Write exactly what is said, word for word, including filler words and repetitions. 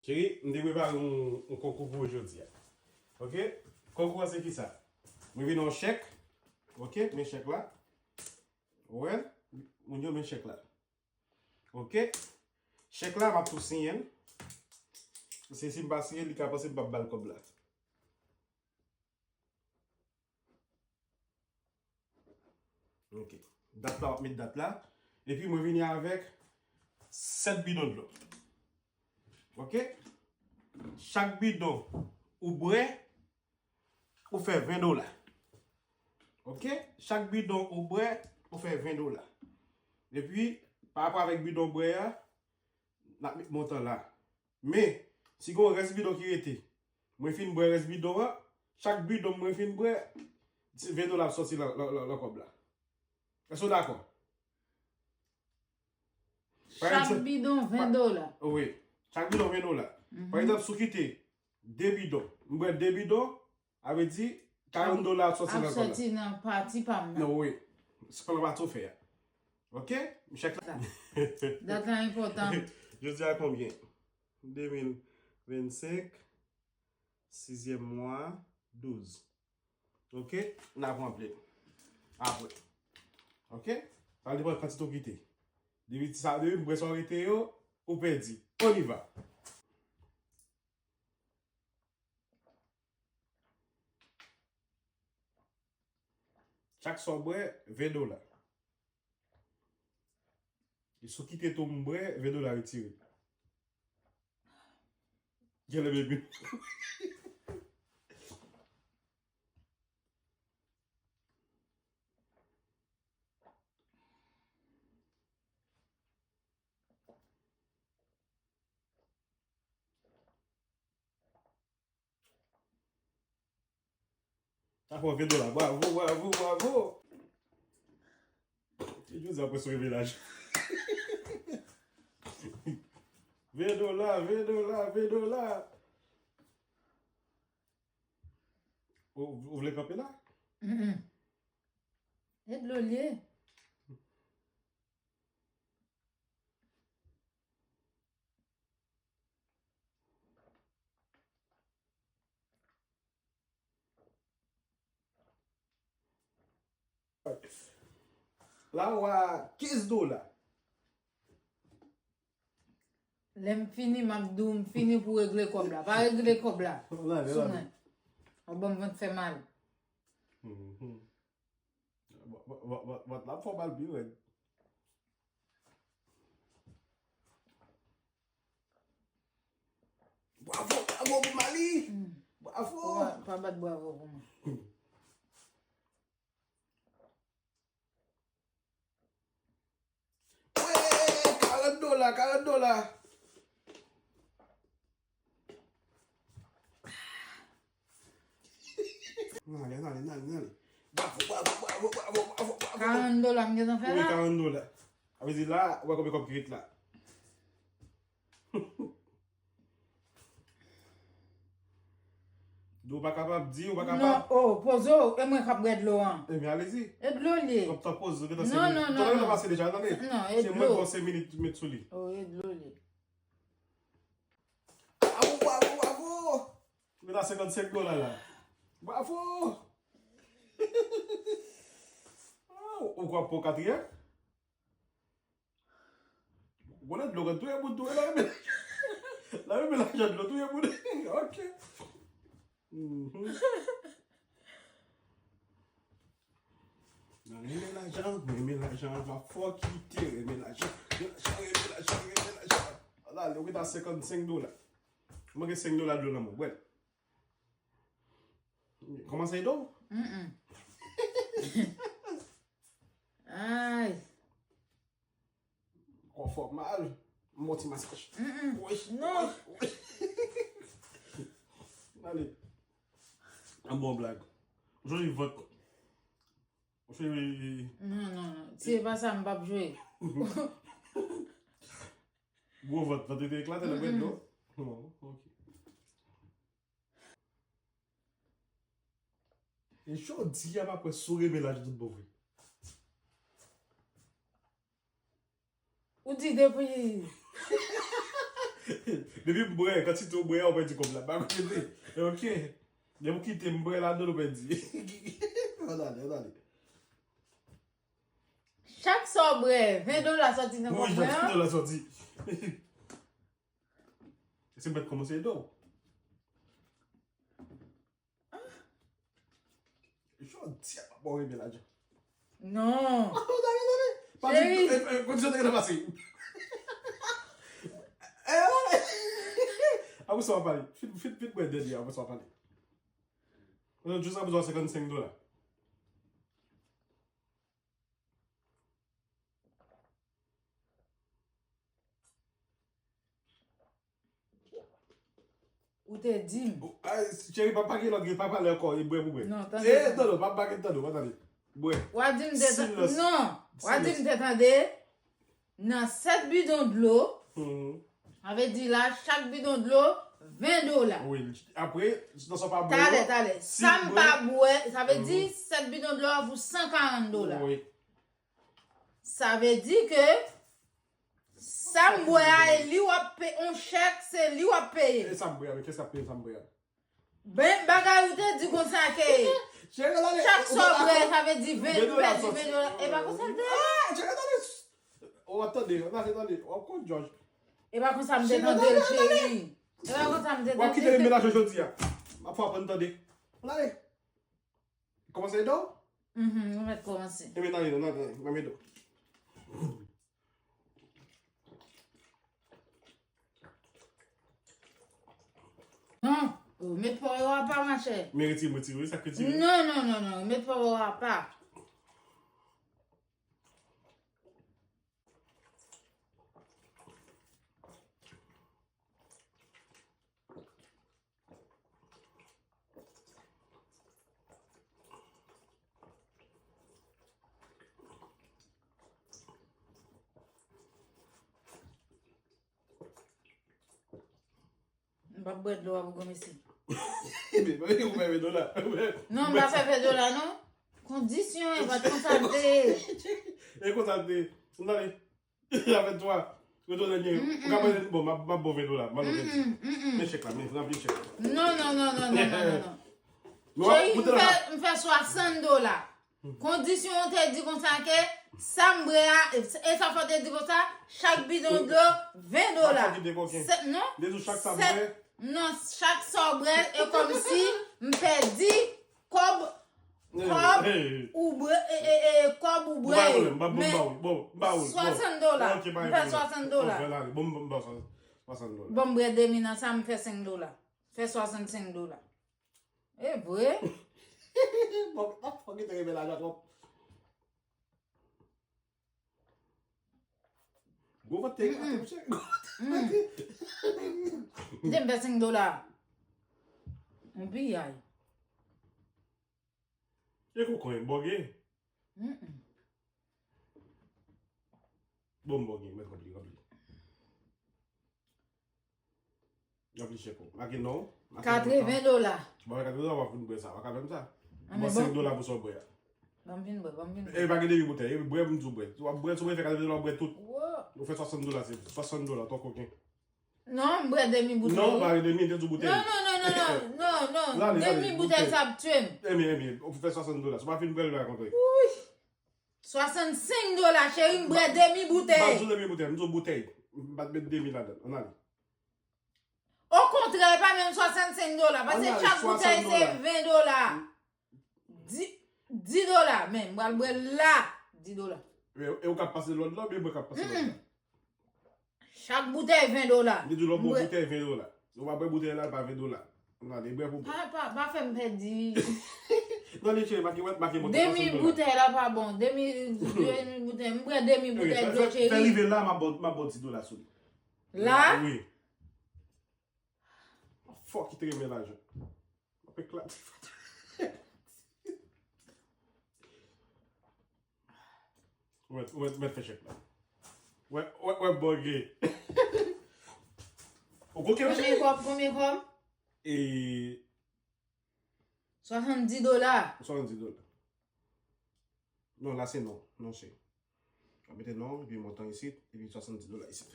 Cheri, m te prepare yon, yon konkou pou ou jodi a. Ok? Konkou a se kisa? Mwen vin yon chèk. Ok? Men chèk la. Ou wè? Moun yo men chèk la. Ok? Chèk la, m ap tou siyen l. Paske si m pa siyen l, li ka panse m p ap ba l kòb la. Ok. Dat la, w ap met dat la. Epi mwen vini avèk sèt bidon dlo. Ok? Chak bidon ou bwè, ou fè ven dola. Ok? Chak bidon ou bwè, ou fè ven dola. Epi, pa rapò avèk bidon bwè a, n ap met montan la. Men, si gen yon rès bidon ki rete, mwen fin bwè rès bidon an, chak bidon mwen fin bwè, se ven dola ap sòti nan, nan, nan, nan kòb la. Èske w dakò? Pa Chak egzanp, bidon, ven dola. Wi. Chak bidon, ven dola. Pa egzanp, si w kite de bidon, m bwè de bidon, sa vle di karant dola ap sòti nan kòb la. Ap sòti nan pati pa m nan. Non, wi. Se kòman w pa tou fè a. Ok? M chèk la. Dat la enpòtan. Jodi a konbyen? De mil vennsenk, sizyèm mwa, douz. Ok? N ap ranpli l apre. Ok? Sa depann kantite w kite. Depi sa, depi m bwè sa w rete yo, ou pèdi. On y va. Chak sa w bwè, ven dola. E si w kite tou m bwè, ven dola retire. Genlè baby. Sa fè ven dola. Bravo, bravo, bravo. Jodi a pwès sove menaj. Ven dola, ven dola, ven dola. Ou, ou vle kanpe la? Mm, mm. E dlo l ye. La, w a kenz dola. Lè m fini, m ap di w m fini pou regle kòb la. Pa regle kòb la. Sou mwen. W ap ban m vant fè mal. Mhm. Vant la ap fè w mal pi rèd. Bravo, bravo pou Mali! Hmm. Bravo! Pa, pa bat bravo pou mwen. Wee! Karant dola, karant dola! N ale, n ale, n ale, n ale. Bravo, bravo, bravo, bravo, bravo, bravo. Karant dola m gentan fè la? Wi, karant dola. Sa vle di la, ou wè konbyen kòb ki ret la. Di w pa kapab, di w pa kapab. Non, oh, poze w, e mwen k ap bwè dlo an. Ebyen, alezi. E dlo l ye. Pran tan poze w, gentan se. Non, non, non, non. Tan pase deja, tande. Non, e dlo. Se mwen k ba w senk minit met sou li. Oh, e dlo l ye. Bravo, bravo, bravo! Ou gen senkannsenk dola la. Bravo! Oh, ou kwè pou katriyèm? Bon, lè dlo konn touye moun tou, la renmen, la renmen lajan dlo touye moun. Ok. Mhm. Nan renmen lajan, renmen lajan, va fò kite, renmen lajan, renmen lajan, renmen lajan, renmen lajan. Ala, ou gentan senkannsenk dola. Ou manke senk dola dlo nan men w, bwè l. Kòmanse ede w? Mm-mm. Ay. Kò fè w mal. M ba w ti masaj. Mm-mm. Wi, non. Wi, wi. Ale. An bon blag. Ou chanje vant. Ou chanje. Non, non, non. Si se pa sa, m p ap jwe. Gwo vant, vant te eklate nan bwè dlo. Non, ok. E jodi a m ap wè si w renmen lajan tout bon vre. Ou di depi. Depi m bwè, kantite w bwè a, ou pèdi kòb la. Pa kote. Ok. Depi w kite m bwè ladan l, ou pèdi. Ann ale, ann ale. Chak sa w bwè, ven dola sòti nan kòb mwen an. Wi, chak dola sòti. Se mwen k kòmanse ede w. Jodi a, papa, w renmen lajan. Non. Tande, tande. Pa di, cheri. E, e, kondisyon te gentan pase. E, apre sa, w ap pale. Fin, fin, fin bwè dènye, apre sa, w ap pale. Jodi a, bezwen senkannsenk dola. Ou te di m. Ay, cheri, pa, pa gen lòt, pa pale ankò, e bwè pou bwè. Non, tande, tande. E, non, non, pa, pa gen tande, pa tande. Bwè. W a di m te tande. Silans. Non. W a di m te tande. Nan sèt bidon dlo, sa vle di la, chak bidon dlo, ven dola. Wi, apre, nan sa w pa bwè yo, talè, talè. Sa m pa bwè, sa vle di, sèt bidon dlo a pou san karant dola. Wi. Sa vle di ke sa m bwè a, e li w ap pe-, on chèk, se li w ap peye. E sa m bwè a, men kiyès k ap peye sa m bwè a? Ben, bagay ou te di konsa ke chak sa w bwè, sa vle di ven, ou pèdi ven dola. E pa konsa l te ye. Ah, cheri, tande. W ap tande, w ap tande, w ap konn jòj. E pa konsa m te tande l, cheri. E pa konsa m te tande l. W ap kite m melaje jodi a. M ap fè w aprann tande. Ann ale. Kòmanse ede w? Mhm, nou mèt kòmanse. Ebyen, n ale, n ale, n ap ede w. Non, ou met pòv yo apa, machè. Men retire, retire, wi, sa k retire. Non, non, non, non, met pòv yo apa. M p ap bwè dlo a pou granmesi. Ebyen, pa gen pwoblèm, ven dola. Non, m pa fè ven dola, non. Kondisyon, e pa t konsa l te ye. E konsa l te ye. M tande. Avèk twa. Retounen dènye. Ou ka pran, bon, m ap, m ap ba w ven dola. M ap ba w ven. Men chèk la, men, nan vye chèk la. Non, non, non, non, non, non, non, non. Cheri, m fè, m fè swasant dola. Kondisyon ou te di konsa ke sa m bwè a, e sa fò te di konsa, chak bidon dlo, ven dola. Chak sa m bwè, non, chak sa w bwè, e kòmsi m pèdi kòb, kòb ou bwè, e, e, e, kòb ou bwè yo. Men swasant dola, m fè swasant dola. Bon, m bwè demi nan sa, m fè senk dola. Fè swasannsenk dola. E vre? Bon, fòk li te renmen lajan twòp. Gwo vant te gate, monchè. Gwo vant te gate. M te m fè senk dola. Yon piyay. E kou konyen bòge. Bon, m bòge, mèt ranpli, ranpli. Ranpli chèk ou. Make non. Katreven dola. Bon, katreven dola, w ap vin bwè sa. W ap ka fè m sa. Bon, senk dola pou sa w bwè a. Ban m vin bwè, ban m vin bwè. E pa gen demi boutèy, e bwè m di w bwè. Si w ap bwè, si w vle fè katreven dola, w bwè tout. Ou fè swasant dola, se swasant dola, twò koken. Non, m bwè demi boutèy. Non, pa demi, te di boutèy. Non, non, non, non, non, non, non. Demi boutèy sa ap tye m. Ebyen, ebyen, ou fè swasant dola. Si w pa fin bwè l, ou pa kontre. Swasannsenk dola, cheri, m bwè demi boutèy. M pa di w demi boutèy, m di w boutèy. M pa t met demi ladan l. Ann ale. Okontrè, e pa menm swasannsenk dola, paske chak boutèy se ven dola. Di, di dola, men m pral bwè l la, di dola. E, e ou k ap pase lòd la, oubyen mwen k ap pase lòd la? Chak boutèy ven dola. Li di lòt bò boutèy ven dola. Ou pa bwè boutèy la, pa ven dola. Ann ale, bwè pou bwè. Pa, pa, pa fè m pèdi. Non, li cheri, make, make monte swasant dola. Demi boutèy la pa bon. Demi, demi boutèy. M bwè demi boutèy dlo, cheri. Fè rive la, m ap ba w, m ap ba w di dola sou li. La? Wi. Fòk li te renmen lajan. M ap eklate. Ou mèt, ou mèt, mèt fè chèk la. Wè, wè, wè, bòge. Ou koke, wi, cheri? Konbyen kòb, konbyen kòb? E swasanndis dola. Swasanndis dola. Non, la se non. Non, cheri. W ap mete non, epi montan isit, epi swasanndis dola isit.